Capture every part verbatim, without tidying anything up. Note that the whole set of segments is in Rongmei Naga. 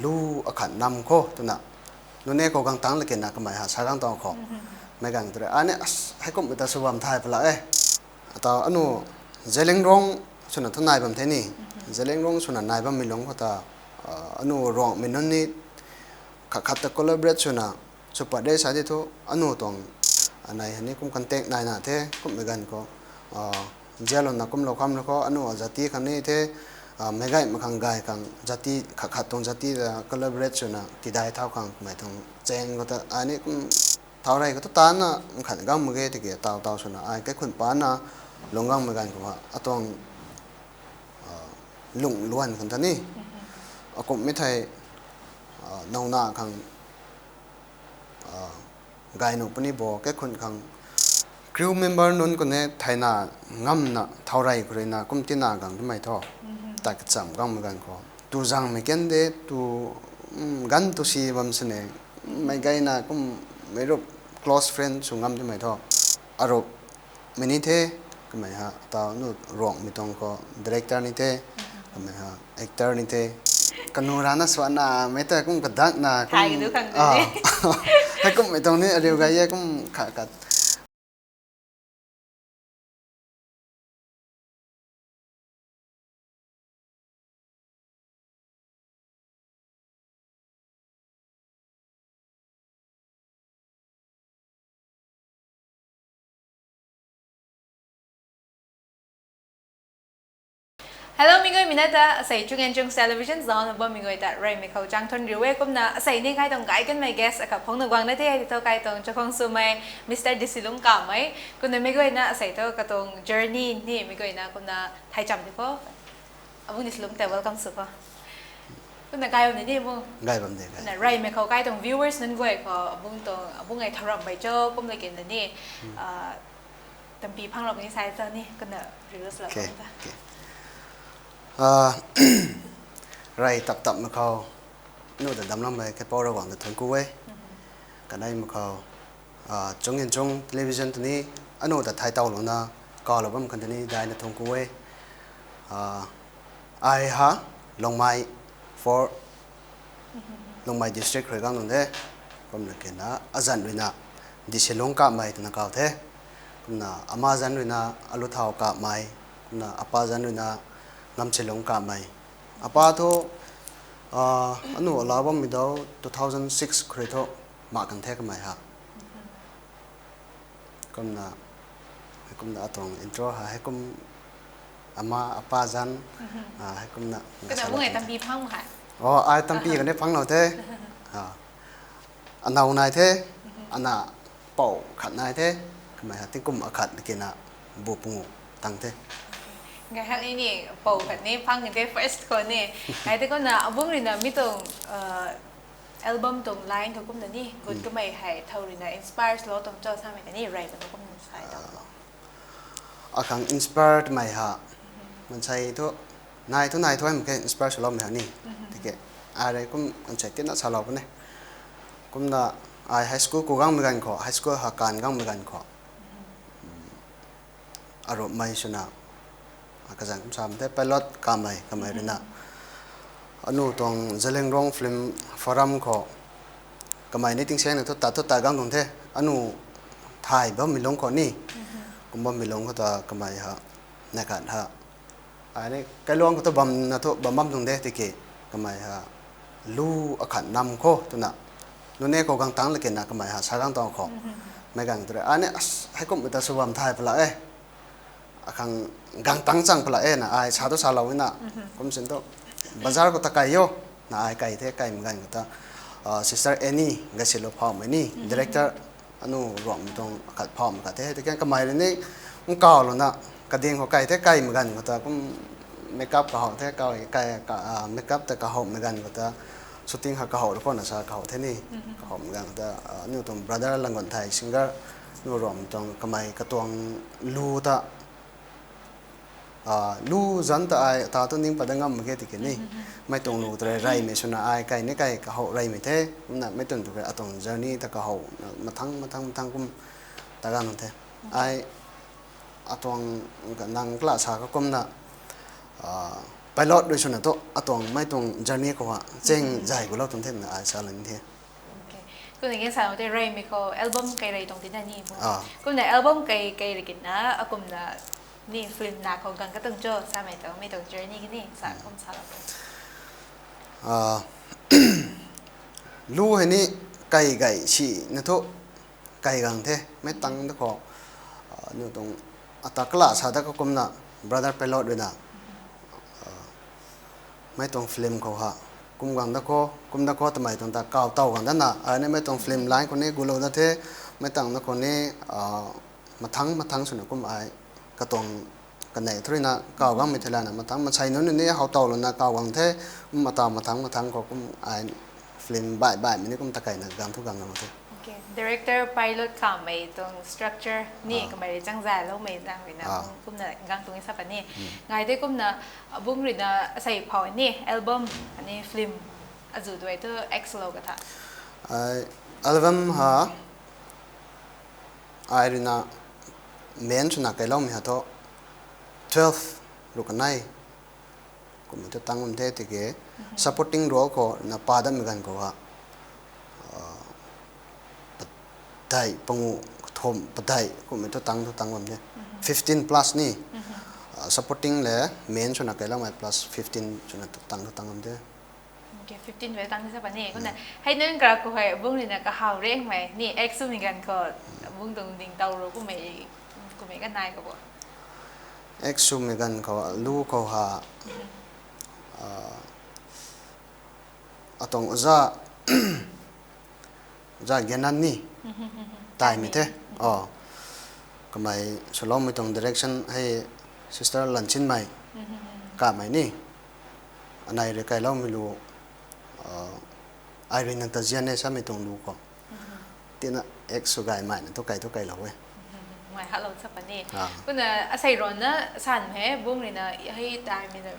lu akhat nam khou twna, nune khou gang tang lakena kamei ha sa gang tuang khou. Mei gang tu re, ani as, heikumhmei ta sw bam thay pala e. Ata anu Zeliangrong swna thu nai bam the ni. Zeliangrong swna nai bammei lungc khou ta, ah, anu Ruangmei nunc ni khat khat ta collaborate swna, sw pat de sa di thu, anu tuang, anei hei ni kum contact naina the, kumhmei ganv khou, ah, Zeliangrong na kumlou kham lou khou, anu a jati khang ni the, ah, meic gaymei khang gay khang jati, khat khat tuang jati ta collaborate swna tidai thau khang, mei tuang chaeng khou ta, ai ni kum thau rey khou ta tana, nkhat gang mak ge tiki, tau tau swna, ai kaikhun pana, lung gangmei ganv khou ha, atuang, ah, lungh luan khang ta ni, akumhmei thei, ah, nowna khang, ah, gay nuh puni bo, kaikhun khang, crew member nunc khou ni theina ngamna, thau rey khou ruina, kum tina gang twmei thu, ta kacham gangmei ganv khou. Tu zangmei kan de, tu, mm, ganv tu si bam sini, mei gayna kum, meic rup close friend sw ngam twmei thu. Arup mei ni the, kamei ha, ta nu Ruangmei tuang khou director ni the, kamei ha, actor ni the. Kanu rana swanna, mei ta kum kadakna, kum, Thay du khang ah, ni. Heikumhmei tuang ni, ariu gay e, kum khat khat. Hello, mi guay, mi na ta asei Chung and Chung Television zauc na bammei guay ta reymei khou chang thuan riu e. Kumna asei ni kai tuang gay kanmei guest akhat phungna guang na the, hei thu kai tuang chakhwang swmei Mister Disilung Kamei. Kumna mei guayna asei thu katuang journey ni mei guayna kumna thai cham di kho. Abung Disilung ta welcome sw kho. Kumna gay bam ni ni mu. Gay bam de, gay. Kumna reymei khou kai tuang viewers nunc guay khou abung tuang, abung ai thau ram bai cho, kum la ken na ni, ah, tampi phang lou ni sai ta ni, kumna reels la Okay, bam ta. Okay. Ah, rey tap tapmei khou, nu ta damcloumei khe pou Ravguangc ta thuanc ku e. Kanei mei khou, ah, Chung and Chung Television ta ni, anu ta thai taulouna, kalou bam khang ta ni, daina thuanc ku e. Ah, ai ha, Longmai four, Longmai district rui gang nung de. Kumna kena, azanc ruina, Disilung Kamei twna kau the. Kumna ama zanc ruina, Aluthau Kamei. Kumna apa zanc ruina, Ngamsilung Kamei. Apa thu, ah, anu alau bammei dau two thousand six khou rui thu, mak kan the kamei ha. Kumna, heikumna atuang intro ha, heikum ama, apa zanc, ah, heikumna Kumna sa bung lou ai kan the. Tampi phang hei. Oh, ai tampi kani phang lou the. Ah. Anow nai the, ana pou khat nai the, kamei ha tingkum akhat kena bu pungu tang the. Gay hak ni ni, pou khat ni phang the first khou ni. Ai te kumna abung ruina mi tuang, ah, album tuang line khou kumna ni, gut kamei hei thau ruina inspire swlou tuang cho samei ta ni, rey ta kumna sai tuang. Akhang inspire twmei ha, mansei thu, nai thu nai thu ai mak khe inspire swloumei ha ni. Tiki, ai rui kum kan chat kena salou puni. Kumna ai high school ku gangmei ganv khou, high school ha kan gangmei ganv khou, arupmei swna, kazanc kum sa the, Pilot Kamei, kamei ruina, anu tuang Zeliangrong Film Forum khou, kamei ni tingsaengna thu tat thu tat gang tuang the, anu thay bammei lungc khou ni, kum bammei lungc khou ta kamei ha, nai khat ha, ai ni kailuang khou thu bamna thu bam bam tuang de tiki, kamei ha, lu akhat nam khou twna, nune khou gang tang lakena kamei ha sa gang tuang khou. Mei gang tu re, ai ni as, heikumhmei ta sw bam thay pala e. Akhang gang tang chang pala e na, ai sa thu salou na, kum sin thu, bazar khou ta kai o, na ai kai the, kaimei ganv khou ta, ah, Sister Annie Gasilou Phawmei ni, director, anu Ruangmei tuang akhat Phawmei khat the, hei tu kan kamei rui ni, nkaulouna, kading khou kai the, kaimei ganv khou ta, kum makeup kahow the, kau, kai, ka, ah, makeup ta kahowmei ganv khou ta, shooting ha kahow rui khou na sa kahow the ni, kahowmei ganv khou ta, ah, aniu tuang brother Langunthei singer, nu Ruangmei tuang kamei katuang lu ta, ah, lu zanc ta ai ta tu ning pat da ngam mak ge tiki ni. Mei tuang lu ta rey, reymei swna ai kai ni kai kahow reymei the. Kumna mei tuang tu rey atuang journey ta kahow, mathang, mathang, mathang kum ta gang the. Ai atuang nang kala sa ka kumna, ah, Pilot rui swna tu atuang mei tuang journey khou ha cheng zay gulou tuang the twna ai sa lan the. Kumna gen sa te reymei khou album kei rey tuang tina ni. Kumna album kei kei rui kina akumna ni film na khou gang katuang cho samei tuang mei tuang journey kini sa kum salou. Lu hei ni kei gay si na thu kei gang the mei tang da khou, nu tuang ata kala sa da khou kumna brother Pilot rui na mei tuang film khou ha kum gang da khou kum da khou twmei tuang ta kaw taw gang dana ai ni mei tuang film line khou ni gulou da the, mei tang da khou ni mathang mathang swna kum ai katuang kanei thu rui na kaw gangmei thei lana mathang masei nunc ni how taw lana kaw gang the, kum ata mathang mathang khou kum ai film baih baihmei ni kum ta keyna gang thu gang gang the. Director Pilot kamei tuang structure ni kamei rui chang zayloumei zang rui na kumna gang tuang e sa puni. Ngai tei kumna abungc rui na asei phou ni album ani film azuh duai thu X lou ka tha. Ai album ha ai rui na main swna keyloumei ha thu twelve rui kanei kummei thu tang bam the tiki supporting role khou na pa datmei ganv khou ha padeih pangu kathumh padeih kummei thu tang thu tang bam the. Fifteen plus ni supporting le main swna keyloumei plus fifteen swna tang thu tang bam the. Fifteen vei tang ni sa puni kumna hei nunc kara khou hei abungc rui na kahaw rengmei ni X swmei ganv khou abungc tuang ding taw ru kummei kummei kanei khou bo. X swmei ganv khou lu khou ha atuang oja oja Gyanan ni taimei the. Kamei swloumei tuang direction hei sister Lanchinmei kamei ni anei rui keyloumei lu ai rui na ta zian e samei tuang lu khou tina X sw gaymei na thu key thu keylou e. Mai halou sa puni. Kumna asei rana san he bungc rui na hei taimei na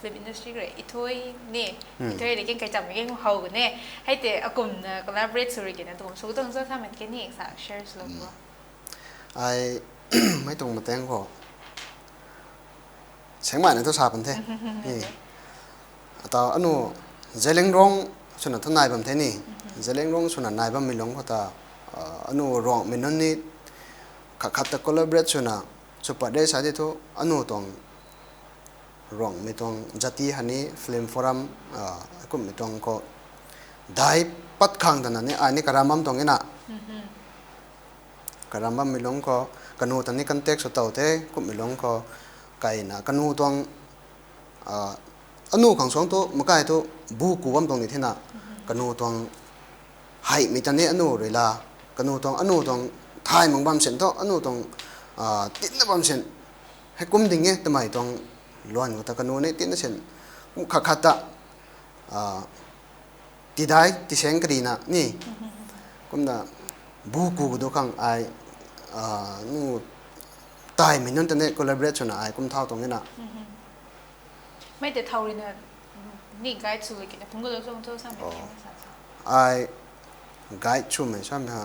film industry rui ithui ni ithui rui kin kei chammei kin how ne hei tei akumna collaborate sw rui kina tuang sw tuang cho samei kini sa share swlou bo. Ai mei tuang mateng khou sengmei na thu sa pan the. Ata anu Zeliangrong swna thu nai bam the ni. Zeliangrong swna nai bammei lungc khou ta anu Ruangmei nunc ni khat khat ta collaborate swna sw pat de sa di thu anu tuang Ruangmei tuang jati hani film forum kummei tuang khou dai pat khang tana ni ai ni karam bam tuang e na. Karam bammei lungc khou kanu ta ni contact sw tow the kummei lungc khou keyna kanu tuang anu khang suang thu makai thu bu ku bam tuang ni thena kanu tuang heimei ta ni anu rui la kanu tuang anu tuang thay mak bam sin thu anu tuang tinna bam sin hei kum ding e twmei tuang luan khou ta kanu ni tinna sin kum khat khat ta tidai tiseng karina ni kumna bu ku kadu khang ai nu taimei nunc ta ni collaborate swna ai kum thau tuang e na. Mei tei thau rui na ni guide sw kina phungc kalou zong cho samei kina sa sa. Ai guide swmei samei ha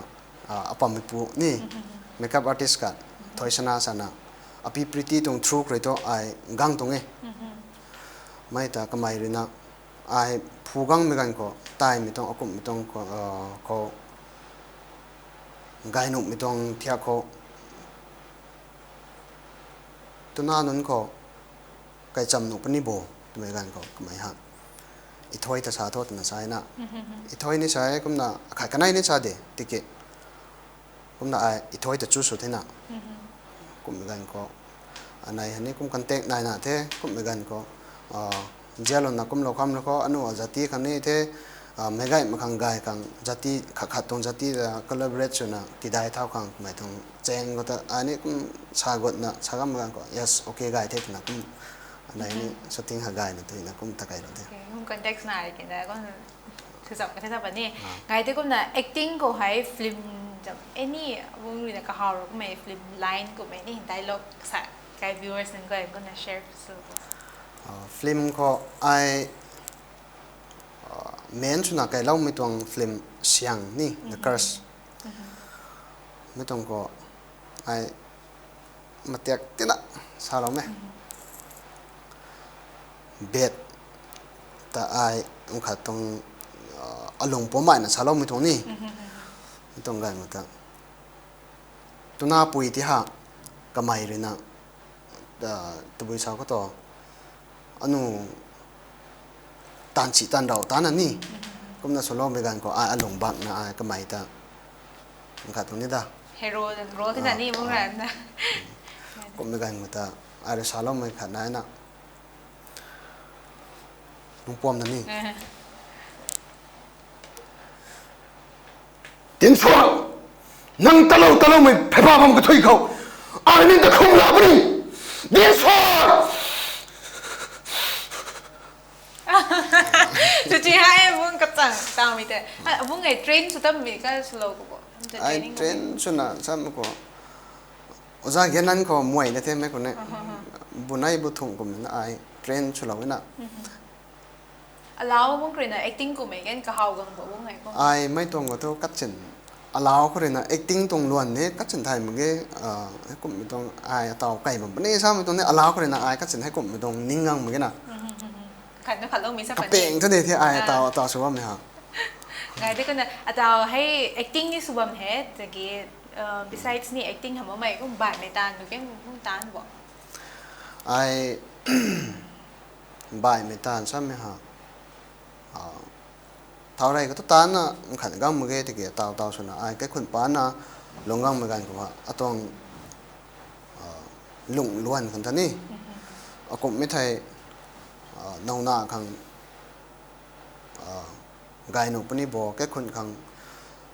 apammeipu ni makeup artist khat Thoisana sana api Pretty tuang through khou rui thu ai gang tuang e. Mei ta kamei rui na ai phu gangmei ganv khou taimei tuang akumhmei tuang khou gay nuhmei tuang thiak khou twna nunc khou kaicham nuh puni bo twmei ganv khou kamei ha ithui ta sa tho twna sa na. Ithui ni sa e kumna akhat kanei ni sa de tiki kumna ai ithui ta chu sw thena kummei ganv khou anei hani kum contact naina the kummei ganv khou zialouna kumlou kham lou khou anu ajati khang ni the meic gaymei khang gay khang jati khat khat tuang jati collaborate swna tidai thau khang mei tuang chaeng khou ta ai ni kum sa gutna sa gammei ganv khou yes okay gay the twna kum anei ni shooting ha gayna tuina kum ta keylou the. Kum contact nai kina kum thuzap ka the sa puni. Ngai tei kumna acting khou hei film zam any bungc rui na kahaw ru kummei film line kummei ni dialogue sa kai viewers nunc khou kumna share sw. Film khou ai main swna keyloumei tuang film Siang ni The Curse mei tuang khou ai matiak tina saloumei bet ta ai, khat tuang, alung puammaina saloumei tuang ni. Tuang ganv ta. Tuna pui ti ha, kamei ruina, tabui sa khou tu, anu taanv si taanv rau tana ni. Kumna swloumei ganv khou ai alung bakna ai kamei ta. Khat tuang ni da. Hero role tina ni mung ran na. Kummei ganv khou ta, ai rui saloumei khat naina. Nung puam na ni. Tiansuan, nang talou taloumei pheyba bam kathui khou, ai ning ta khum la puni. Tiansuan! Chuchi hei abung kachang tawmei tei. Abung e train sw tammei ka swlou khou bo. Ai train swna sam khou. Oja Genan khou muai na the mei khou ne. Bunei bu thung kumna ai train swlou na. Alau bung khou ruina acting kummei kan kahaw gang bo bung hei kum. Ai mei tuang khou thu kachin. Alau khou ruina acting tuang luan ni kachin thay mak ge, heikummei tuang ai ataw kai bam puni samei tuang ni alau khou ruina ai kachin heikummei tuang ning gang mak ge na. Khat na khat loumei sa puni. Kapeng thu de the ai ataw, ataw sw bammei ha. Ngai de kumna ataw hei acting ni sw bam he, tiki, besides ni acting hamh bammei kum baihmei taanv tu kan kum taanv bo. Ai baihmei taanv samei ha. Thau rey khou tu taanna nkhat gang mak ge tiki taw taw swna ai kaikhunc pana lung gangmei ganv khou ha atuang lung luan khang ta ni. Akumhmei thei, nowna khang gay nuh puni bo, kaikhunc khang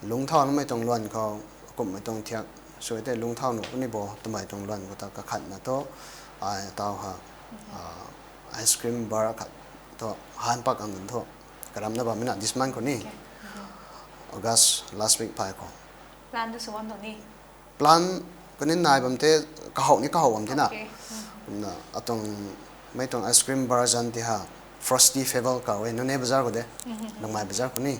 lungcthau namei tuang luan khou, akumhmei tuang thiak sw tei lungcthau nuh puni bo twmei tuang luan khou ta kakhatna thu, ai taw ha, ice cream bar khat thu, han pak ang thu, karamna bammei na this month khou ni, August last week phay khou. Plan tu sw bam tuang ni. Plan kani nai bam the, kahouh ni kahouh bam the na. Kumna atuang, mei tuang ice cream bar zan ti ha, Frosty Fable kaw e, Noney bazar khou de, Lungmei bazar khou ni.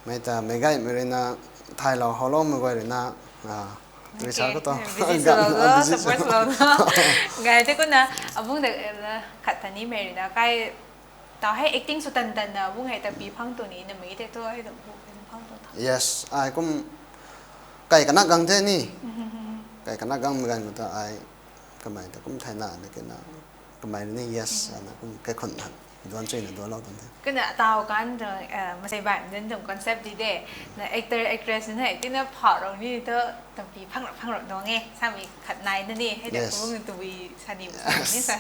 Mei ta meic gaymei ruina thaylou howloumei guay ruina, tui sa khou tu, busy swlou, support swlou na. Gay the kumna, abung ta, khat ta nimei ruina kai, taw hei acting sw tan tanna abung hei ta pi phang tu ni, namei tei tu hei ta pu phang tu ta. Yes, ai kum kai kana gang the ni. Kai kana gangmei ganv khou ta ai kamei ta kum thayna na kena, kamei ni yes ana kum kaikhunc han duan chuyna duanlou tuang the. Kumna taw kan tu, masei baihmei nunc tuang concept di de, na actor actress nunc hei tina phauh rou ni tu, tampi phang rou phang rou tuang e samei khat nai na ni hei de, tabui sa ni sa ni sa.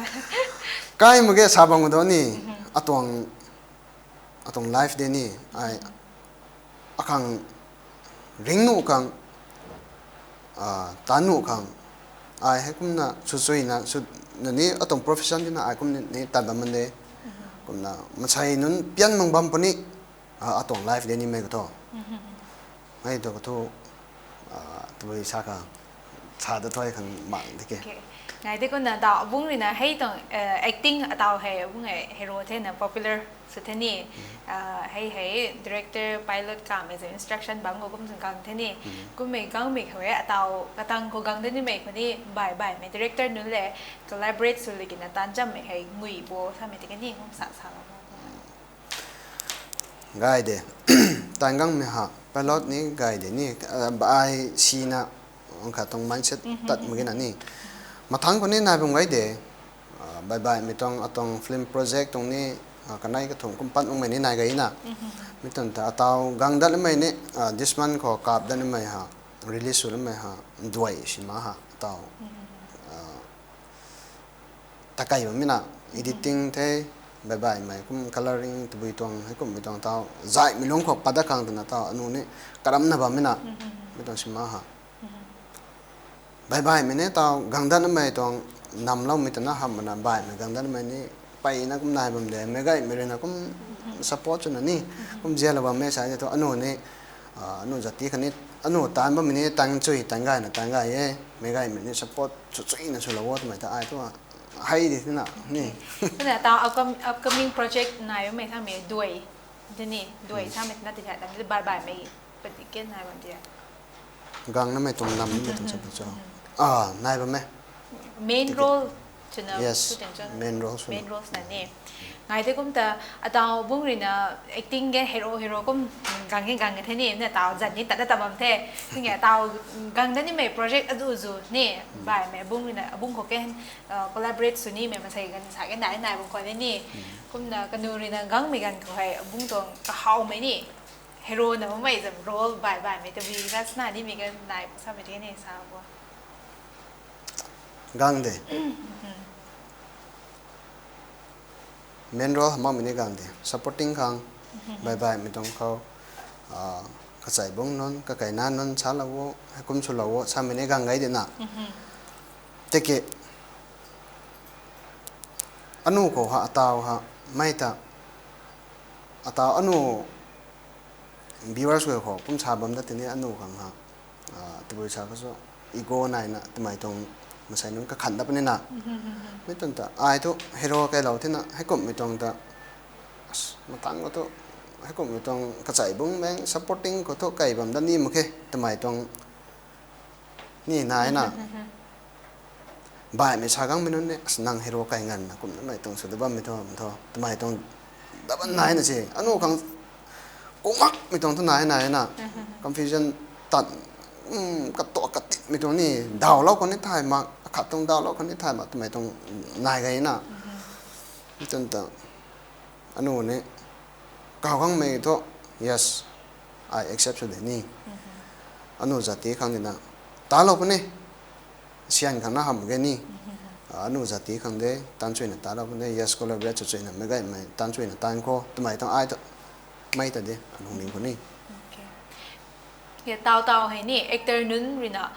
Kai mak ge sa bam khou tu ni, atuang, atuang life de ni, ai, akhang ring nuh khang, tan nuh khang, ai heikumna sw chuyna sw, na ni atuang profession tina ai kum ni tan bam man de. Kumna masei nunc pian mang bam puni, atuang life de ni mei khou thu. Hei tu khou thu, tabui sa khang, sa ta thuay khang mang di ke. Ngai de kumna taw abung ruina hei tuang, acting ataw hei abung hei hero thena popular sw the ni. Hei hei director pilot kamei zan instruction bam khou kum zan gang the ni. Kummei gangmei khou e ataw katang khou gang de nimei khou ni baih baihmei director nunc le collaborate sw lagina taanv chammei hei ngui bo samei ti kani kum sa sa la. Gay de, taanv gangmei ha, pilot ni gay de ni, ai sina, khat tuang mindset tat mak ge na ni. Mathangc khou ni nai bam gay de, baih baihmei tuang atuang film project tuang ni, kanei kathumh kum pat makmei ni nai gay na. Mi tuang ta ataw gang dat lamei ni, this month khou kap dat lamei ha, release sw lamei ha, Duai sima ha, ataw takai bammei na, editing the, baih baihmei kum colouring tabui tuang heikumhmei tuang taw zaihmei lungc khou pat dat khang twna taw anu ni karamna bammei na, mi tuang sima ha. Baih baihmei ni taw gang dat namei tuang namloumei twna hamh mana baihmei gang dat namei ni peyna kum nai bam de, meic gaymei ruina kum support swna ni, kum zialou bammei sa e thu anu ni, anu zati khatni, anu taanv bammei ni taanv chui taanv gayna taanv gay e, meic gaymei ni support sw chuina swlou o twmei ta ai thu, hei di tina ni. Kumna taw upcom-, upcoming project nai bammei samei Duai, tini Duai samei tina ti khat tamei baih baihmei, pati ken nai bam ti. Gang namei tuang nam namei tuang sa cho. Nai bam e. Main role Chuna, yes, shooting chun main role swna. Main roles na ni. Ngai the kum ta, atau bung rui na acting ge hero, hero kum gang e gang e the ni, na tau zan ni tat da ta bam the. Tingge tau gang da nimei project azu zu ni, baihmei bung rui na, abung khou ke, uh, collaborate sw nimei masei gan sa ke nai nai bung khou ni ni. Kumna kanu rui na gangmei gan khou hei, abung tuang kahawmei ni. Hero na bammei zam role baih baihmei tabui ras na nimei gan nai bung samei the ni sa bo. Gang de. Main role hamh makmei ni gang de. Supporting khang, baih baihmei tuang khou, ah, kachai bung nunc, kakai na nunc salou o, hei kum swlou o, samei ni gang gai de na. Tiki, anu khou ha, atau ha, mei ta, atau anu viewers guay khou kum sa bam dat tini anu khang ha, ah, tabui sa khou sw ego naina twmei tuang masei nunc kakhan dat puni na. Mi tuang ta, ai thu hero kailou thina, heikumhmei tuang ta, as, matang khou thu, heikumhmei tuang kachai bung meng supporting khou thu kai bam dat ni mak khe, twmei tuang ni nai na. Baihmei sa gangmei nunc ni, as, nang hero kai nganvna kumna mei tuang sw da bammei thu, thu, twmei tuang daban nai na se. Anu khang kung makmei tuang thu nai nai na. Confusion tan, um, katuak katitmei tuang ni, dawlou khou ni thay mak, akhat tuang dawlou khou ni thay mak, twmei tuang nai gay na. Mi tuang ta, anu ni, kaw gangmei thu, yes, I accept sw de ni. Anu zati khang dina, talou puni, syan khang na hamh ge ni. Anu zati khang de, tan chuina talou puni, yes, collaborate sw chuina, mei gaymei, tan chuina tan khou, twmei tuang ai thu, mei ta de, alungning khou ni. Tau tau hei ni, actor nunc rui na,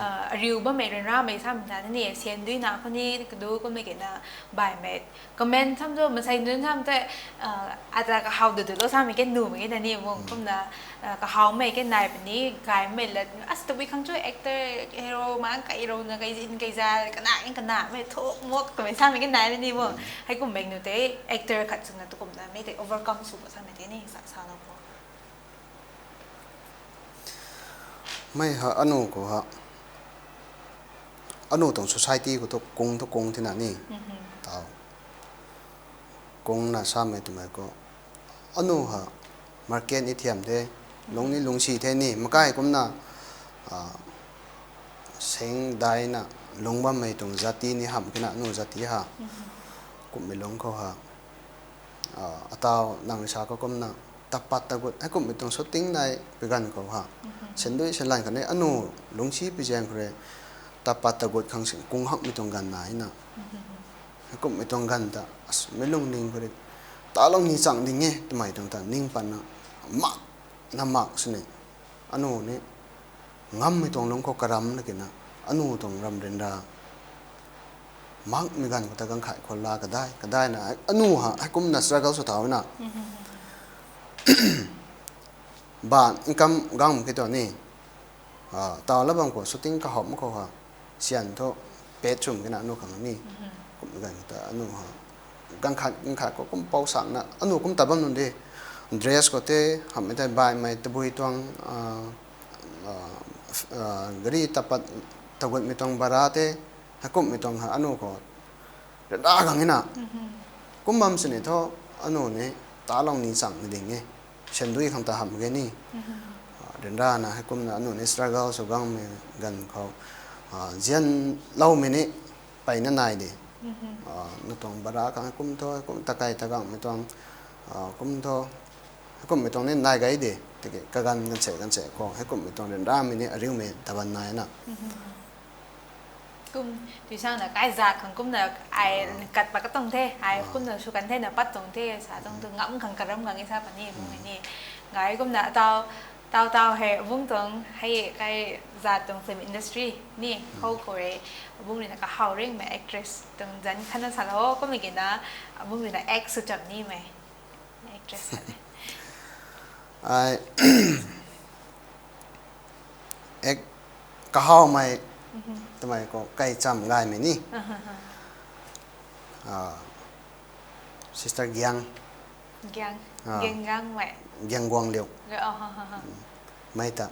ah, ariu bammei ryanramei samei ta ni, syan dui na khou ni, kadu kummei kena, baihmei, comment sam tu, masei nunc sam tu, ah, ata kahaw du du lou samei ke numei ke ta ni, mung kumna, ah, kahawmei ke nai puni, gaymei la, as tabui khang chu actor, hero ma kai rou na, kai zin, kai za, kana, kanamei thuk muak twmei samei ke nai ni mung. Heikum beng nu tei, actor khat swna tu kumna, mei tei overcome sw ba samei tei ni, sa, salou bo. Mei ha anu khou ha, anu tuang society khou thu kung thu kung thina ni. Tau. Kungna samei twmei khou. Anu ha, market ni thiam the, lung ni lungsi the ni, makai kumna, ah, seng daina, lung bammei tuang zati ni hamh kena anu zati ha. Kumhmei lung khou ha. Ah, atau nang sa khou kumna, tapat tagut, heikumhmei tuang shooting nai pi ganv khou ha. Sendui selan khatni anu lungsi pi zaeng khou rui, tapat tagut khang sing kung hakmei tuang ganv nai na. Heikumhmei tuang ganv ta, as, mei lungning khou rui, talou ni chang ding e, twmei tuang ta, ning patna, mak, na mak sini. Anu ni, ngammei tuang lung khou karam na kena, anu tuang ram ryanra, makmei ganv khou ta ganv khat khou la kadai, kadaina, anu ha, heikumna struggle sw thau na. Ba, income gang mak khe tu ni, ah, tau la bam khou shooting kahawm khou ha, syan thu, pet chum kena anu khang ni. Kum ganv ta anu ha, ganv khat, ganv khat khou kum pou sakna, anu kum ta bam nunc de, dress khou tei, hamhmei tei baihmei tabui tuang, ah, ah, gari tapat tagutmei tuang bara tei, heikumhmei tuang ha anu khou, ryanra gang e na. Kum bam sini thu, anu ni, talou ni chang ni ding e. Sendui khang ta hamh ge ni. Ah, ryanrana heikumna anu ni struggle sw gangmei ganv khou, ah, zianloumei ni, peyna nai de. Ah, na tuang bara khang heikum thu, heikum takai tagangmei tuang, ah, kum thu, heikumhmei tuang ni nai gay de. Tiki kaganv ganv se, ganv se khou, heikumhmei tuang ryanramei ni, ariumei taban nai na. Kum, tui sangna kai zat khang kumna ai kat pat katuang the, ai kumna sw kan the na pat tuang the, sa tuang tu ngam khang karam khang e sa puni, bung ni. Gay kumna atau, tau tau hei, bung tuang hei kai zat tuang film industry ni, khou khou e, bung rui na kahaw ringmei actress tuang zanc khatna salou, kummei kena, bung rui na act sw cham nimei actress khat e. Ai, act kahawmei, twmei khou kaicham gaymei ni. Ah, Sister Giang. Giang. Ah. Giang Gangmei. Giang Guangliu. Mei ta.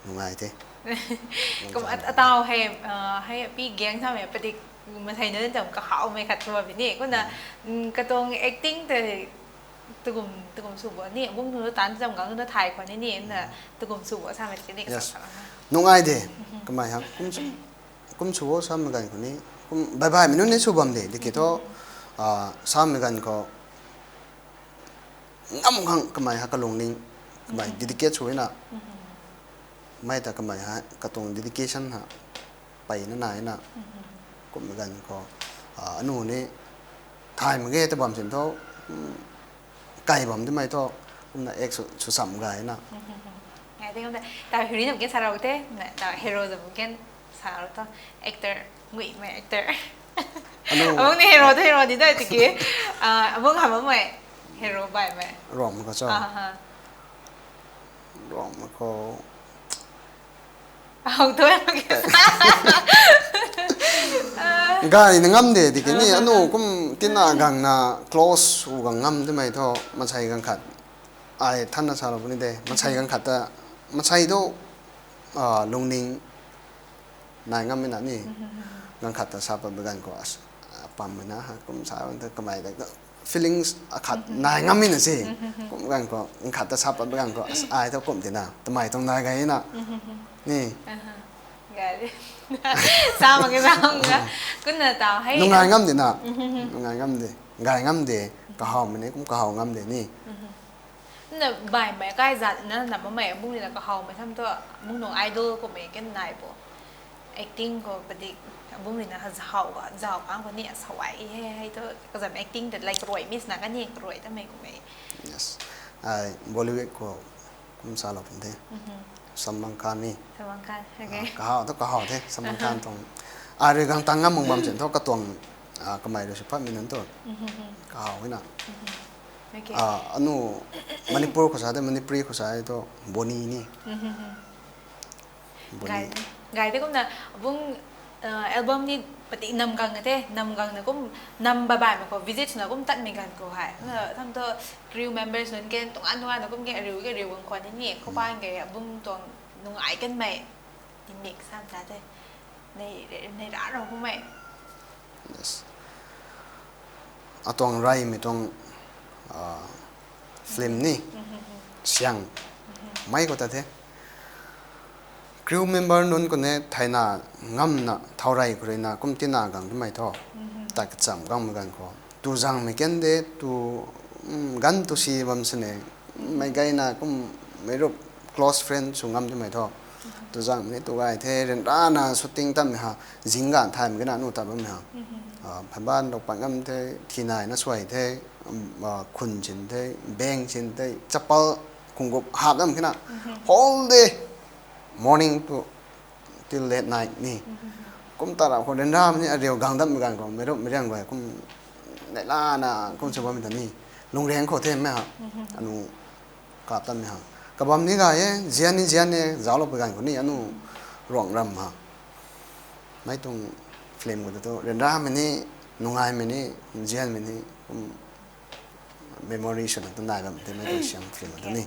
Nungai the. Kum at-, atau hei, ah, hei pi Giang samei padik Masei nunc tam kahawmei khat sw bam ni. Kumna, mm, katuang acting tei takum, takum sw bo ni, abung nunc tan tam gang nunc thay khwan ni ni, na takum sw bo samei kani ka Yes. sa sa. Nung ai de, kamei ha, kum sw, kum sw bo samei ganv khou ni, kum bye bye mei nunc ni sw bam de, tiki thu, ah, samei ganv khou, ngam khang kamei ha kalungning, kamei dedicate sw na, mei ta kamei ha, katuang dedication ha, peyna nai na, kum ganv khou, ah, anu ni, thay mak ge ta bam sin thu, mm, kai bam timei thu, kumna act sw, sw cham gay na. Ngai tei kumna, ta hiri nam ken sa rau te, na, ta hero zam ken sa rau thu, actor, nguimei actor. Anu Abung ni hero thu hero di da tiki, ah, abung ham bammei, hero baihmei. Ruangmei khou cho. Ah, ha. Ruangmei khou. Hau tu, okay. Gayna ngam de, tiki ni, anu kum tina gangna close sw gang ngam timei thu, masei ganv khat. Ai thanna salou puni de, masei ganv khat ta, masei thu, ah, lungning nai ngammei na ni. Ganv khat ta sa pat bam ganv khou, as, ah, pammei na, ha, kum sa ta kamei ta, feelings akhat nai ngammei na si. Kum ganv khou, ganv khat ta sa pat bam ganv khou, as, ai thu kum tina, tamei tuang nai gay na. Ni. Gay. Sa mak ge sa mak ga. Kumna taw hei. Nungai ngam de na. Nungai ngam de. Gay ngam de. Kahawmei ni, kum kahaw ngam de ni. Na baihmei kai zat na, na mamei abung rui na kahawmei tham thu, abung nung idol kummei ken nai bo. Acting khou padik, abung rui na ha zauc, zauc kang khou ni asawai he, hei thu, kazam acting ta, like, karuai miss na kani, karuai tamei kummei. Yes. Ai Bollywood khou kum salou pun the. Salman Khan ni. Salman Khan, okay. Ah, kahaw thu kahaw the, Salman Khan tuang. Ai rui gang tang ngam mak bam sin thu katuang, ah, kamei rui sw patmei nunc thu. Kahaw na. Okay. Ah, anu Manipur khou sa de, Manipuri khou sa thu Bonnie ni. Gay, gay de kumna, abung, ah, album ni patik nam gang na the, nam gang na kum, nam baihmei khou visit swna kum tatmei ganv khou hei. Na, tham thu crew members nunc ken, tuang an tuang an na kum ke ariu ke ariu gang khwan ni ni, khou pan ke abung tuang nungai kanmei, ni mix sam ta the. Nei, nei ra rau kummei. Yes. Atuang reymei tuang, ah, film ni, Siang, mei khou ta the. Crew member nunc khou ni theina ngamna, thau rey khou rui na kum tina gang timei thu. Ta kacham gangmei ganv khou. Tu zangmei ken de, tu, mm, ganv tu si bam sini. Mei gayna kum meic rup close friend sw ngam timei thu. Tu zangmei ni tu gay the, ryanrana shooting tatmei ha, zing ganv thaymei gayna nu tat bammei ha. Ah, phaban rou pat ngam the, thinaina suai the, um, ah, khun sin the, beng sin the, chappal, khunggup hap dam kina. Whole day, morning to till late night ni. Kum ta rap khou ryanramei ni ariu gang datmei ganv khou, meic rup meic riang guay kum neihlana kum sw bammei ta ni. Lungriang khou themei ha. Anu kap tatmei ha. Kabam ni gay e, zian ni zian e, zauclou pui ganv khou ni anu ruang ram ha. Mei tuang film khou ta tu ryanramei ni, nungaimei ni, zianmei ni, kum memory swna tu nai bam the mei tuang Siang film ta ni.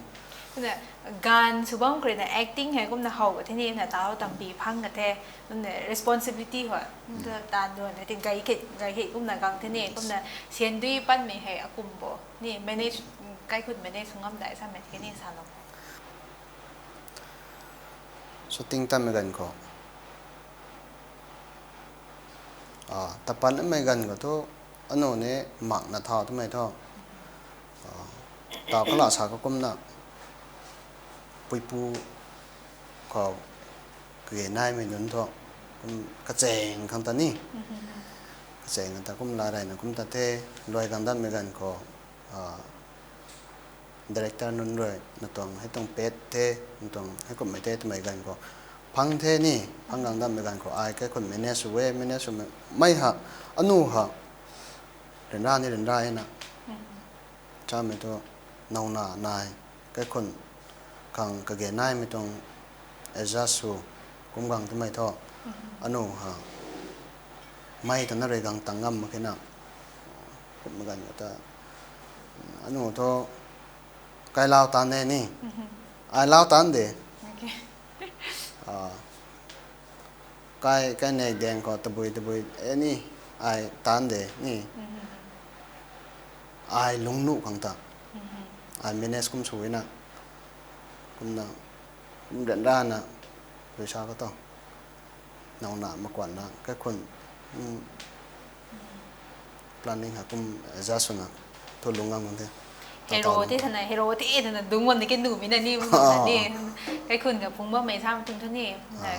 Kumna, ganv sw bam khou rui na acting hei kumna how ka the ni, na tau tampi phang ka the, kumna responsibility hou, kumna taanv duan hei ti gay khe, gay khe kumna gang the ni, kumna sian dui patmei hei akum bo ni, manage, kaikhun manage sw ngam dai samei khe ni salou. Shooting tatmei ganv khou, ah, tapanmei ganv khou thu, anu ni makna thau twmei thu, ah, tau kala sa ka kumna, puipu khou, kage naimei nunc thu, kum kacheng khang ta ni. Kacheng khang ta kum la reyna kum ta the, luai gang datmei ganv khou, ah, director nunc rui, na tuang hei tuang pet the, na tuang hei kummei the twmei ganv khou, phang the ni, phang gang datmei ganv khou, ai kaikhun manage sw e, manage sw mei ha, anu ha, ryanra ni ryanra e na. Chamei thu, nowna nai, kaikhun khang kage naimei tuang adjust sw, kum gang twmei thu, anu ha, mei ta na rui gang tang ngam mak khe na, kummei ganv khou ta, anu thu, kai lau tan de ni, ai lau tan de. Ah, Kai, kai nei daeng khou tabui, tabui, e ni, ai tan de ni. Ai lungnuh khang ta. Ai manage kum sw na. Kumna, kum ryanrana, tabui sa khou tu. Nowna, makuanna, kaikhun, planning ha kum adjust swna, thu lung ngam the. Hero te thana, hero te thana, dungc bam ni ke nuhmei na ni, bam na ni. Kaikhun ka phung bammei sa tum thu ni.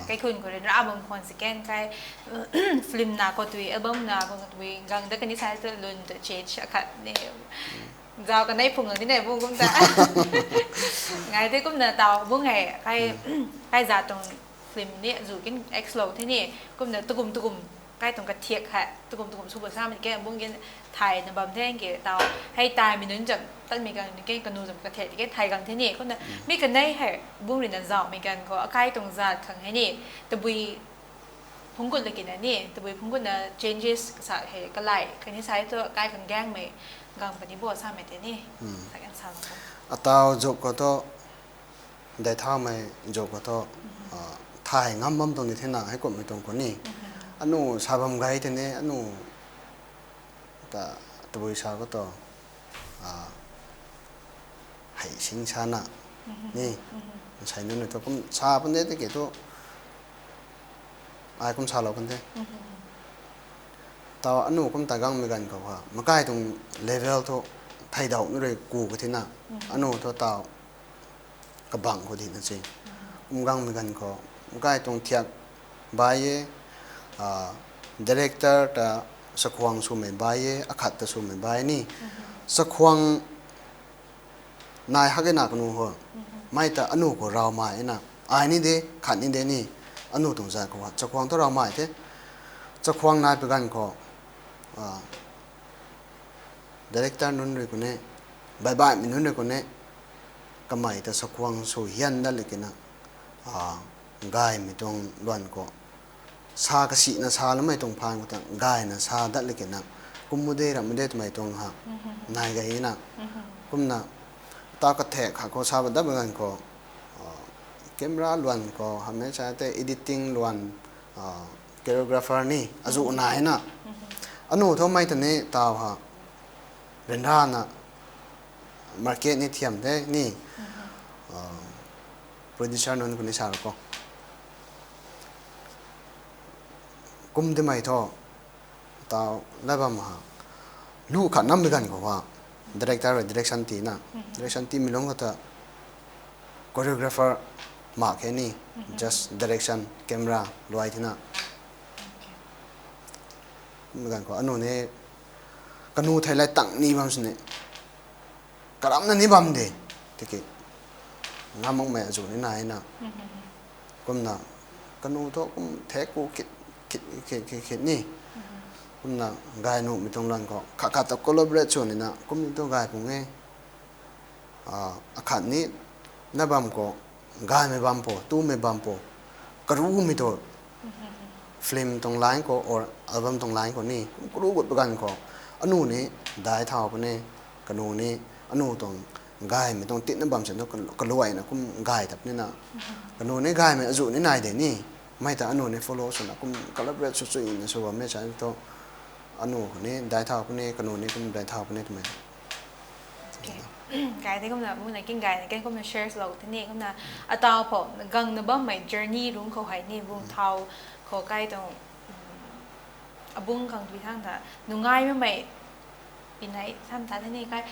Kaikhun khou ryanra bam khwan second kai, film na khou tui, album na khou tui, gang da kani sa tu lun tu change akhat ni. Zau kanei phung ni nei bung kum ta. Ngai te kumna taw bung hei, kai, kai za tuang film ni zu kin explore the ni, kumna tukum tukum, kai tuang kathiak hei tukum tukum sw ba samei ke bung kin thay na bam the ke taw, hei taimei nunc zam, tanmei gang ni ke kanu zam kathiak ke thay gang the ni, kumna mi kanei hei bung rui na zauhmei ganv khou akai tuang zat khang hei ni, tabui phungc gut la kina ni, tabui phungc gutna changes kasa hei kalai kani sa tu kai khang gaengmei gang puni bo samei tei ni. Sa kan sa lo. Ataw zuk khou thu, dei thaumei zuk khou thu, thay ngam bam tuang ni thena, heikumhmei tuang khou ni. Anu sa bam gay tei ni, anu ta, tabui sa khou tu, hei sing sana ni, nsei nunc rui thu kum sa pun de tiki thu, ai kum salou kan the. Taw anu kum ta gangmei ganv khou ha, makai tuang level thu theidauh ni rui ku ka thena, anu thu taw kabangc khou dina se. Kum gangmei ganv khou, makai tuang thiak bai e, director ta sakhuang swmei bai e, akhat ta swmei bai ni. Sakhuang nai hak e na kanu ho. Mei ta anu khou rawmei na. Ai ni de, khat ni de ni. Anu tuang zat khou ha, sakhuang thu rawmei the. Sakhuang nai pui ganv khou, director nunc rui khou ni, baihbaihmei nunc rui khou ni, kamei ta sakhuang sw hian dat le kina, gaymei tuang luan khou, sa kasina sa lamei tuang phaan khou ta gayna sa dat le kina, kum mu de, ram mu de twmei tuang ha, nai gay na. Kumna, ta kathek khat khou sa ba dat ba ganv khou, camera luan khou, hamei sa tei editing luan, choreographer ni, azu nai na. Anu thu mei ta ni taw ha, ryanrana, market ni thiam the ni, producer nunc khou ni sa ru khou. Kum timei thu, taw, la bam ha. Lu khat nam bi ganv khou ha. Director rui direction tina. Direction timei lungc khou ta choreographer mak khe ni. Just direction, camera, luai thena. Kum ganv khou anu ni, kanu thei lay tang ni bam sini. Karamna ni bam de, tiki. Ngam makmei azu ni nai na. Kumna, kanu thu kum thek ku khit, khit, khit, khit, khit ni. Kumna, gay nuhmei tuang luan khou, khat khat ta collaborate sw nina, kum ni tu gay pung e. Akhat ni, na bam khou, gaymei bam po, tumei bam po, karumei tu, film tuang line khou or album tuang line khou ni, kum karu gut pa ganv khou, anu ni, dai thau puni, kanu ni, anu tuang, gaymei tuang titna bam sin tu, kaluaina kum gay tap nina, kanu ni gaymei azu ni nai de ni, mei ta anu ni follow swna kum collaborate sw chuina sw bammei sa tu, anu khou ni dai thau puni, kanu ni kum dai thau puni twmei. Kai tei kumna, bungna king gayna, ken kumna share lou tei ni, kumna, ataw phou, gangna bammei journey rungc khou hei ni, bung thau khou kai tuang, abung khang tui thangc ta, nungai makmei, pinei, sam ta tei ni kai,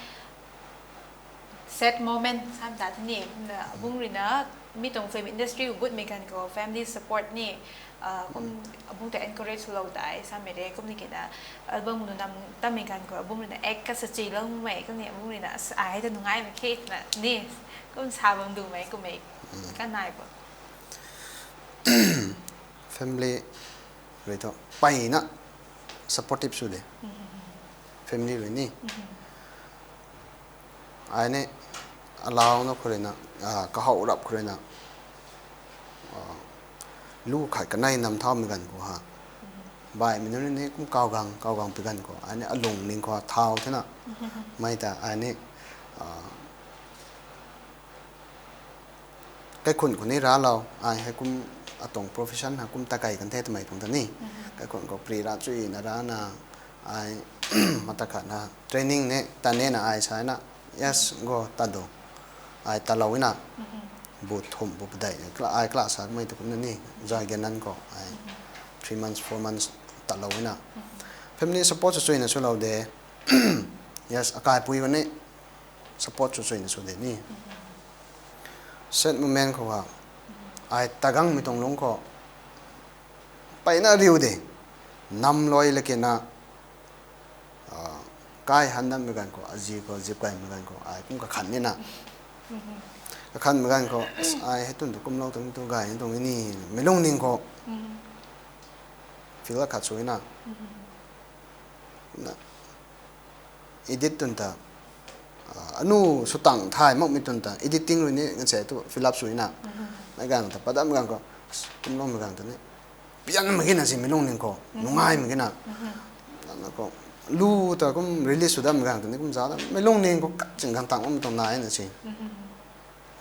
sad moment, sam ta tei ni, kumna, abung ruina, mi tuang film industry gutmei ganv khou, family support ni, kum, abung ta encourage lou dai, samei re, kum ni kina, album nu nam tammei ganv khou, abung ruina, act ka sachiloumei, kum ni, abung ruina, ai ta nungaimei khe, na, ni, kum sa bam dumei, kummei, kanei bo. Family rui thu, peyna, supportive sw de. Family rui ni. Ai ni, alauna khou ruina, kahow rap khou ruina, lu khat kanei nam thaumei ganv khou ha. Baihmei nunc ni kum kawgang, kawgang pi ganv khou. Ai ni alung ning khou thau thena. Mei ta ai ni, kaikhun khou ni raclou, ai hei kum atuang profession ha kum ta kai kan the twmei tuang ta ni. Kaikhun khou pri ra chuina rana, ai, mata khat na training ne ta nena ai sa na, yes, go ta do. Ai talou ina, bu thum bu padei, ai class sa mei tu kumna ni, zai ganan khou ai three months, four months talou ina. Family support sw chuina swlou de. Yes, akaipui khou ni support sw chuina sw de ni. Sad moment khou ha, ai tagangmei tuang lungc khou, peyna riu de, nam loi lakena, kai han dammei ganv khou, azi khou, zip kaimei ganv khou, ai kum kakhan nina. Kakhanmei ganv khou, ai hei tun tu kumlou tuang tu gay ni tuang ni, mei lungning khou feel khat sw na. Kumna edit tun ta, anu swtang thay makmei tun ta, editing rui ni kan se tu fill up sw na. Mei ganv ta padam ganv khou, kumloumei ganv ta ni, pian mak gina si mei lungning khou, nungai mak gina. Lu ta kum release sw dammei ganv ta ni kum za da, mei lungning khou kaching ganv tang makmei tuang nai na si.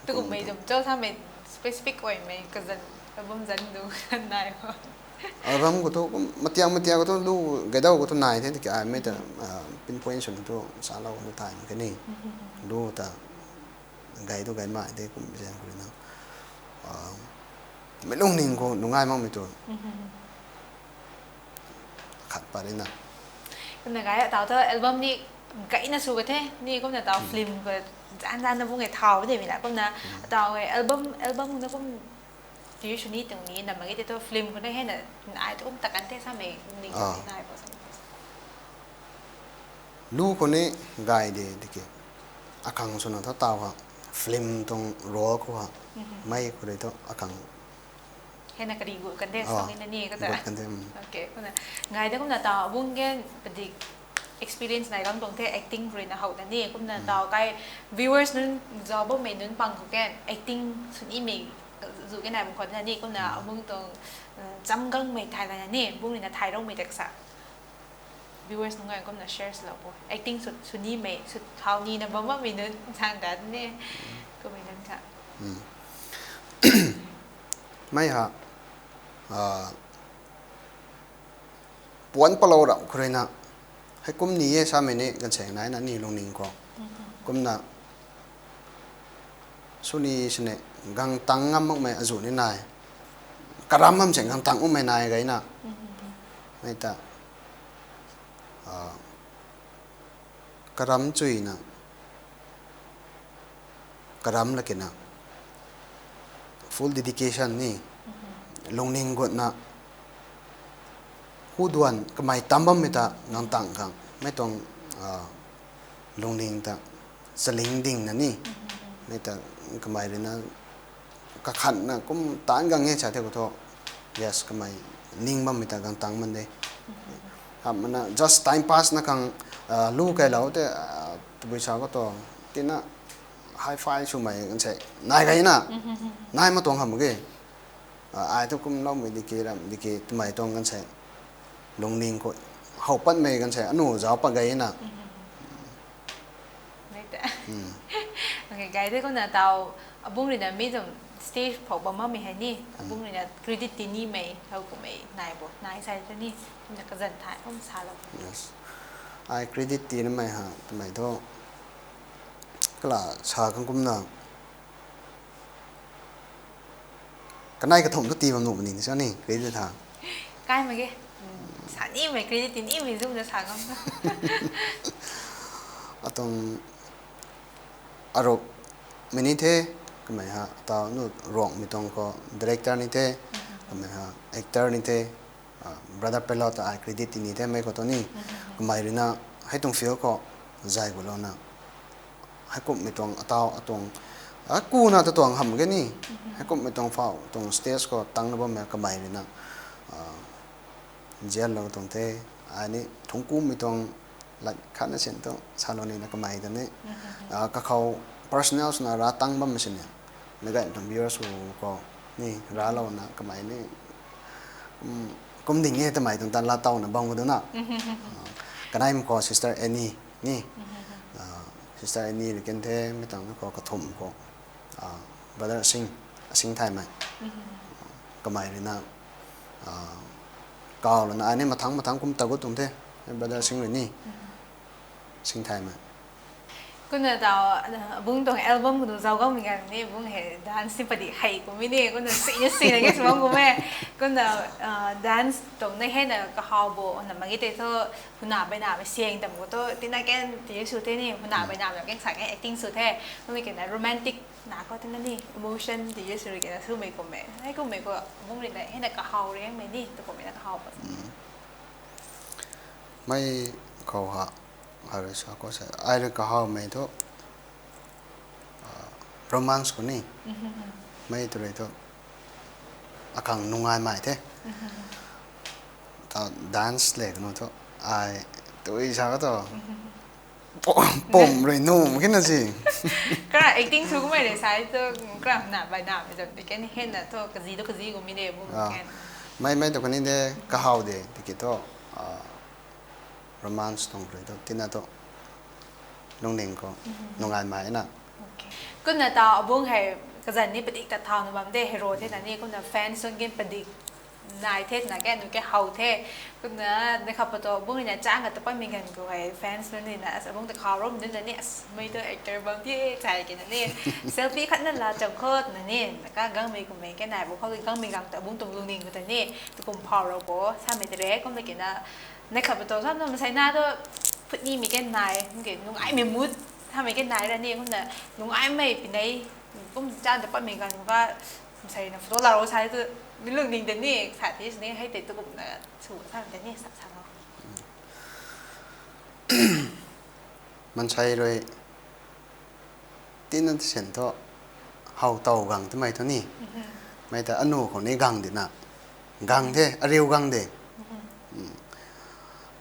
Tukummei zam cho samei specific oimei kazan, kabum zan du nai ho. Album khou tu kum matiang matiang khou tu lu, gaydau khou tu nai the, tiki ai mei ta pinpoint swna tu salou nu thay mak khe ni. Lu ta gay tu gay mai de kum zaeng khou rui na, mei lungning khou nungai makmei tu khat pat rina. Kumna gay, tau ta album ni gayna sw ka the ni, kumna tau film khou zan zan na bung e thau de mi la, kumna tau e album, album na kum ti sw ni tuang ni na mak ge te tu film khou na hei na, ai tu kum ta kan the samei ni nai bo sa. Lu khou ni gay de tiki, akhang swna tha tau ha, film tuang role khou ha, mei khou rui tu akhang hei na kari gu kan the sa ni na ni ka ta. Gu kan the. Okay, kumna gay de, kumna tau bung gen padik experience nai gang tuang the acting rui na how ta ni, kumna tau kai viewers nunc zau bammei nunc pang khou kan acting sw nimei zu ke nai bung khou na ni, kumna abung tuang cham gangmei thay la na ni, bung rui na thay roumei tak sa viewers nunc ngai kumna share swlou bo. Acting sw, sw nimei, sw thau nina bam bammei nunc sang dat ni. Kummei nunc kha. Mei ha, puan palou rap khou rui na, hei kum ni e samei ni kan se nai na ni lungning khou. Kumna sw ni sini, gang tang ngam makmei azu ni nai. Karam bam se gang tang makmei nai gayna. Mei ta karam chuina, karam lakena, full dedication ni, lungning gutna, hu duan kamei tam bammei ta gang tang khang, mei tuang lungning ta chaling dingna ni, mei ta kamei rui na kakhanna kum taanc gang e sa the khou thu, yes, kamei ning bammei ta gang tang man de. Hamh mana just time pass na khang, lu kailou te, tabui sa khou tu, tina hi-fi swmei kan se nai gayna, nai ma tuang hamh ge. Ai thu kumloumei diki ram diki twmei tuang kan se, lungning khou how patmei kan se anu zauc pat gayna. Okay, gay de, kumna tau abung rui na mi zam stage phou bam bammei hei ni, abung rui na credit ti nimei how kummei nai bo, nai sa ta ni, kumna kazan thay kum salou. Ai credit ti namei ha twmei thu, kala sa khang kumna, kanei kathumh tu tii bam nuh puni ni sa ni credit tha. Kai mak ge. Sa nimei credit ti nimei zumna sa ngam na. Atuang aruk mei ni the, kamei ha, tau nu Ruangmei tuang khou director ni the, kamei ha actor ni the, brother Pelot ta ai credit ti ni the, mei khou tu ni, kamei rui na, hei tuang field khou, zay gulouna, heikumhmei tuang atau atuang, akuna ta tuang hamh ge ni, heikumhmei tuang phau tuang stage khou tang na bammei kamei rui na, nzianlou tuang the, ai ni thungkummei tuang, lat khatna sin tu salou nina kamei ta ni, kakhou personal swna ra tang bammei sini, na gay tuang viewers khou ni ralouna kamei ni, kum ding e twmei tuang ta laatowna bam khou duna, kanei mak khou Sister Annie ni, Sister Annie rui kan the, mei tuang khou kathumh khou, brother Asing, Asing Thaymei, kamei rui na, ah, kaw lana ai ni mathang mathang kum ta gut tuang the, brother Sing rui ni. Sing thaymei. Kumna tau, ah, bung tuang album khou zauc gaumei ganv ni, bung hei dance ni padik hei kummei ni, kumna sini sina ke sw bam kum e. Kumna, ah, dance tuang na hei na kahaw bo, na magi tei thu, huna baina mei siang tam khou thu, tina ken ti sw the ni, huna baina mei ken sa ken acting sw the, kumna kena romantic na khou tina ni, emotion ti sw rui kena swmei kum e. Hei kummei khou, bung rui na hei na kahaw riangmei ni, tu kummei na kahaw bo. Mei khou ha, ai rui sa khou sa, ai rui kahawmei thu, ah, romance khou ni. Mei tu rui thu, akhang nungaimei the. Ta dance le kanu thu, ai, tui sa ka tu, pum rui nu kina si. Kara acting sw kummei rui sai tu, kara na baina mei zam ti ken hei na thu kazi tu kazi kummei de bung ken. Mei, mei tu kani de, kahaw de, tiki thu, ah, romance tuang rui thu, tina thu, lungning khou, nungaimei na. Kumna tau abung hei, kazanc ni padik ta thau na bam de, hero the na ni, kumna fans tuang kin padik nai the, na ke, nu ke how the. Kumna, na kha pato, bung rui na chang ka ta patmei ganv khou hei, fans nunc rui na, as, abung ta khou rom nunc na ni, as, mei tu actor bam the, chai kena ni, selfie khat na la cham khou na ni, na ka gangmei kummei ke nai, bu khou gangmei gang ta, bung tuang lungning khou ta ni, tu kum phau rou bo, samei ta re, kumna kena, na kha pato, sam na masai na tu, phutnimei ke nai, ke nungaimei mood, samei ke nai ra ni, kumna, nungaimei pinei, kum chan ta patmei ganv khou ka, masai na photo la rou sa tu, mi lungning ta ni, sa the sini, hei tei tu kumna, sw sa ta ni, sa, sa lou. Mansei rui, tina ta sian thu, how tow gang twmei thu ni. Mei ta anu khou ni gang di na. Gang the, ariu gang de.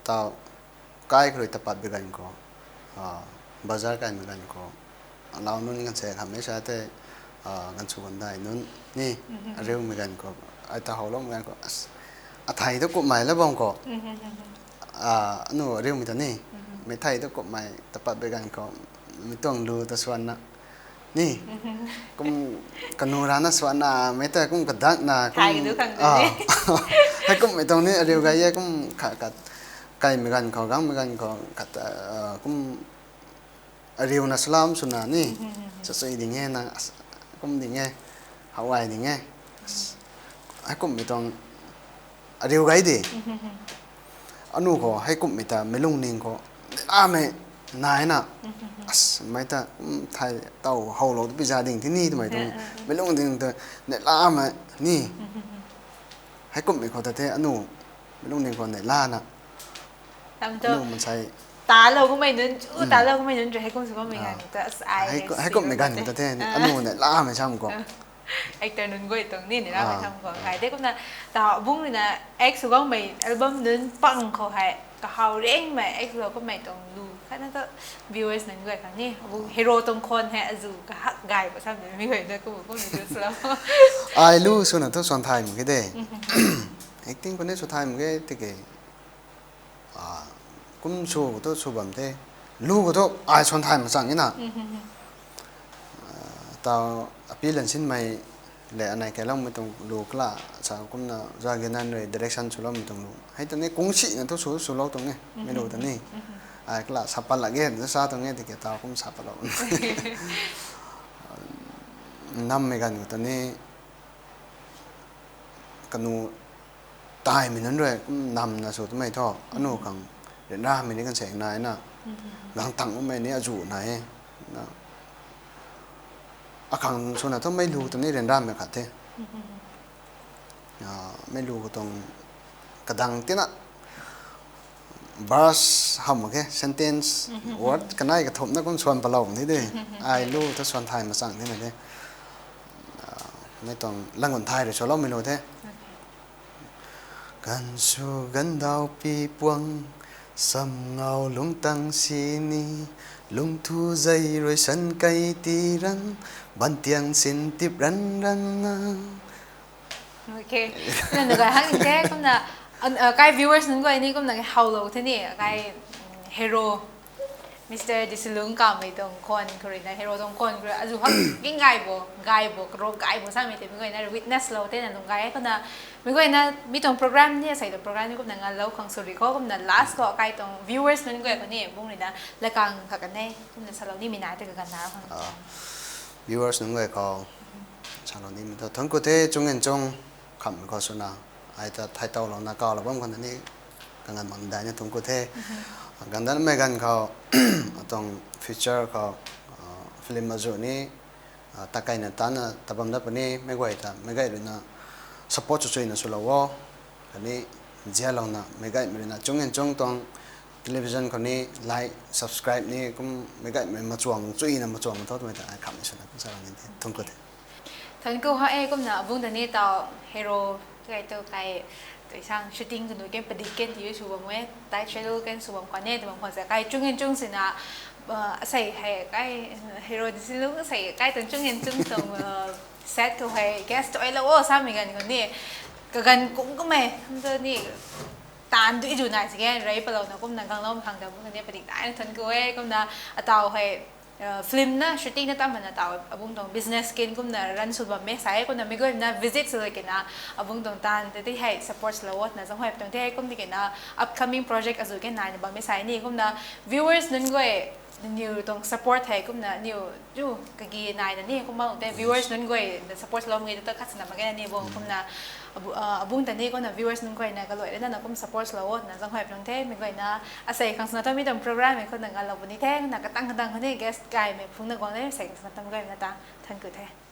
Tau, kai kha rui tapat bi ganv khou, ah, bazar kaimei ganv khou, alau nunc ganv se khamei sa tei, ah, ganv sw ganv dai nunc ni, ariumei ganv khou, ai ta howloumei ganv khou, as, athei tu kummei la bam khou, ah, anu ariumei ta ni, mei thei tu kummei tapat bi ganv khou, mi tuang lu ta swanna, ni, kum kanu rana swanna, mei ta kum kadakna, kum, hei kummei tuang ni, ariu gay e, kum kha, kha, kaimei ganv khou, gangmei ganv khou, khat, ah, kum ariuna salam swna ni, sasui ding e na, as, kum ding e, hawai ding e, as, hei kummei tuang, ariu gay de. Anu khou hei kummei ta, mei lungning khou, neilamei, naina, as, mei ta, kum thei, tow, howlou tu pi za ding ti ni twmei tuang, mei lungning ta, neilamei, ni, hei kummei khou ta the, anu, mei lungning khou neilana. Tam tu, anu mansei, talou kummei nunc, chu talou kummei nunc, hei kum sw bammei ganv ta, as, ai, hei kummei ganv ta the, anu neilamei sam khou. Actor nunc guay tuang ni, neilamei sam khou. Kai de kumna, ta bung rui na, act sw bammei album nunc pang khou hei, kahaw riangmei, act sw kummei tuang lu, khatna tu, viewers nunc guay khang ni, bung hero tuang khwan hei, azu kahak gay pa sam de, mi guay na kum, kum ni tu sw lou. Ai lu swna thu swan thay mak ge de. Acting khou ni sw thay mak ge tiki, ah, kum sw khou thu sw bam the. Lu khou thu ai swan thay machang e na. Ah, tau api lansinmei le anei kailoumei tuang lu kala sa kumna za Genan rui direction swloumei tuang lu. Hei ta ni kung sina thu sw, swlou tuang e. Mi lu ta ni. Ai kala sa pat lak ge, sa tuang e tiki tau kum sa patlou. Nammei ganv khou ta ni kanu taimei nunc rui kum namna sw twmei thu, anu khang ryanramei ni kan se nai na, gang tang umei ni azu nai e. Na, akhang swna thu mei lu ta ni ryanramei khat the. Ah, mei lu khou tuang kadang tina, verse how mak ge, sentence, word kanei kathumhna kum swan palou ni de. Ai lu thu swan thay machang tina de. Ah, mei tuang langgun thay rui swloumei lu the. Ganv sw ganvdauh pi puang, sam ngau lungtang sini, lungthu zei rui san kei ti ran, bantiang sin tip ran ran na. Kumna nu gay hak ning the, kumna, kai viewers nunc guay ni kumna howlou the ni, kai, hero Mister Disilung Kamei tuang khwan khou ruina, hero tuang khwan khou rui azu hak ging gay bo, gay bo, karo gay bo samei tei mei guayna witness lou tei na lung gay e. Kumna mei guayna mi tuang program ni, asei tuang program ni kumna nganlou khang sw ri khou, kumna last khou akai tuang viewers nunc guay khou ni bung ruina lakang kha kan e, kumna salou nimei nai tei kaganv na khang. Viewers nunc guay khou salou nimei ta thuanc ku the, chung en chung khamhmei khou swna, ai ta thai towlouna kawlou bam khou na ni, kanganv mak daina thuanc ku the. Ganv danmei ganv khou, atuang future khou, film azu ni, takaina tana tabam dat puni, meic guay ta meic gay ruina support chuchuina swlou o. Khatni zialouna meic gaymei ruina chung en chung tuang television khou ni like, subscribe ni kum meic gaymei machuang chuina machuang tho twmei ta ai khamhmei swna kum sa ni the, thuanc ku the. Thuanc ku ha e. Kumna abung ta ni taw hero kai tu kai, tuisang shooting kanu ken padik ken ti sw bam e, tight schedule ken sw bam khwan e, tw bam khwan sa kai chung en chung sina, asei hei kai, hero Disilung asei kai tuang chung en chung tuang set khou hei guest tuailou o samei ganv khou ni, kaganv kung kummei tu ni, taanv dui zu nai si ge rey palouna kumna gangloumei khang ta bung ta ni padik daina thuanc ku e. Kumna ataw hei film na shooting na tam mana taw abung tuang business ken kumna run sw bammei sa e. Kumna mei guayna visit sw kina abung tuang taanv ta ti hei support swlou o twna zaenghuay tuang the. Kum ti kina upcoming project azu ken naina bammei sa ni. Kumna viewers nunc guay, niw tuang support hei kumna niw tu kagi naina ni kum bang tei viewers nunc guay na support swlou mei ta khat sina mak ge na ni bung kumna abung ta ni kumna viewers nunc guayna kaluai rana na kum support swlou o twna zaenghuay tuang the. Mei guayna asei khang swna ta mi tuang program mei khou na nganlou puni the, na katang katang khou ni guest gaymei phungna guang e, asei khang swna tam guayna ta thuanc ku the.